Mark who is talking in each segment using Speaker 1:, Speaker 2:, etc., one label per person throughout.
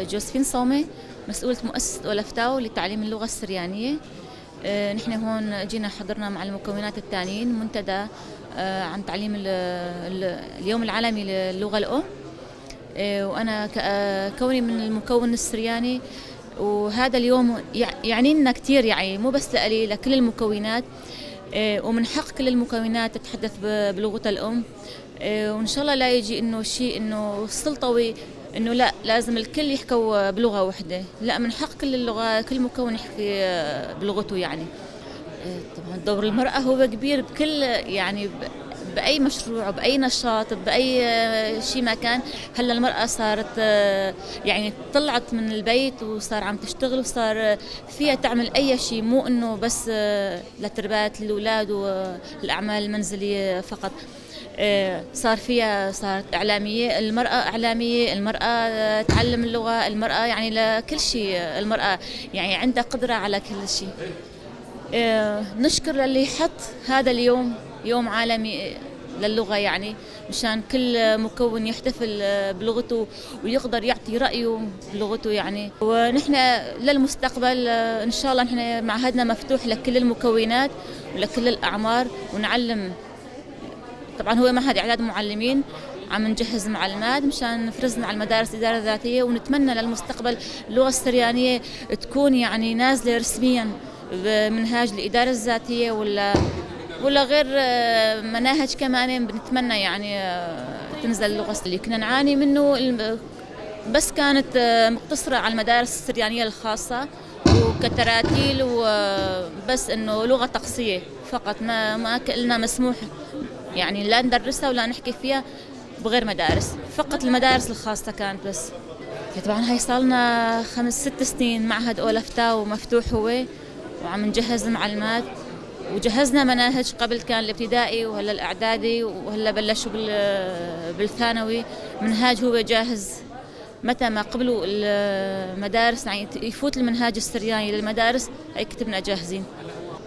Speaker 1: جوزفين صومي، مسؤولة مؤسسة أولفتاو لتعليم اللغة السريانية. نحن هون جينا حضرنا مع المكونات الثانيين منتدى عن تعليم اليوم العالمي للغة الأم. وأنا كوني من المكون السرياني، وهذا اليوم يعني لنا كثير، يعني مو بس لإلي، لكل المكونات. ومن حق كل المكونات تتحدث بلغتها الأم. وإن شاء الله لا يجي إنه شيء إنه سلطوي، إنه لا لازم الكل يحكوا بلغة واحدة، لا، من حق كل اللغة، كل مكون يحكي بلغته. يعني طبعا دور المرأة هو كبير بكل، يعني بأي مشروع، بأي نشاط، بأي شيء ما كان. هلا المرأة صارت يعني طلعت من البيت وصار عم تشتغل وصار فيها تعمل أي شيء، مو إنه بس لتربية الأولاد والأعمال المنزلية فقط. صار فيها، صارت إعلامية، المرأة إعلامية، المرأة تعلم اللغة، المرأة يعني لكل شيء، المرأة يعني عندها قدرة على كل شيء. نشكر للي حط هذا اليوم يوم عالمي للغة، يعني مشان كل مكون يحتفل بلغته ويقدر يعطي رأيه بلغته. يعني ونحن للمستقبل إن شاء الله نحن معهدنا مفتوح لكل المكونات ولكل الأعمار ونعلم. طبعا هو معهد إعداد معلمين، عم نجهز معلمات مشان نفرزنا على المدارس الإدارة الذاتية، ونتمنى للمستقبل اللغة السريانية تكون يعني نازلة رسميا بمنهاج الإدارة الذاتية ولا غير مناهج كمان. بنتمنى يعني تنزل اللغة اللي كنا نعاني منه، بس كانت مقتصرة على المدارس السريانية الخاصة وكتراتيل وبس، إنه لغة تقصية فقط، ما لنا مسموح يعني لا ندرسها ولا نحكي فيها بغير مدارس، فقط المدارس الخاصة كانت بس. طبعا هاي صار لنا 5-6 سنين معهد أولفتاو مفتوح هو، وعم نجهز معلمات وجهزنا مناهج. قبل كان الابتدائي وهلا الإعدادي وهلا بلشوا بالثانوي، منهاج هو جاهز. متى ما قبلوا المدارس يعني يفوت المنهاج السرياني للمدارس، هي كتبنا جاهزين.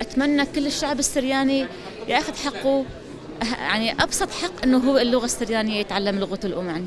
Speaker 1: أتمنى كل الشعب السرياني ياخذ حقه، يعني أبسط حق إنه هو اللغة السريانية، يتعلم لغته الأم. يعني.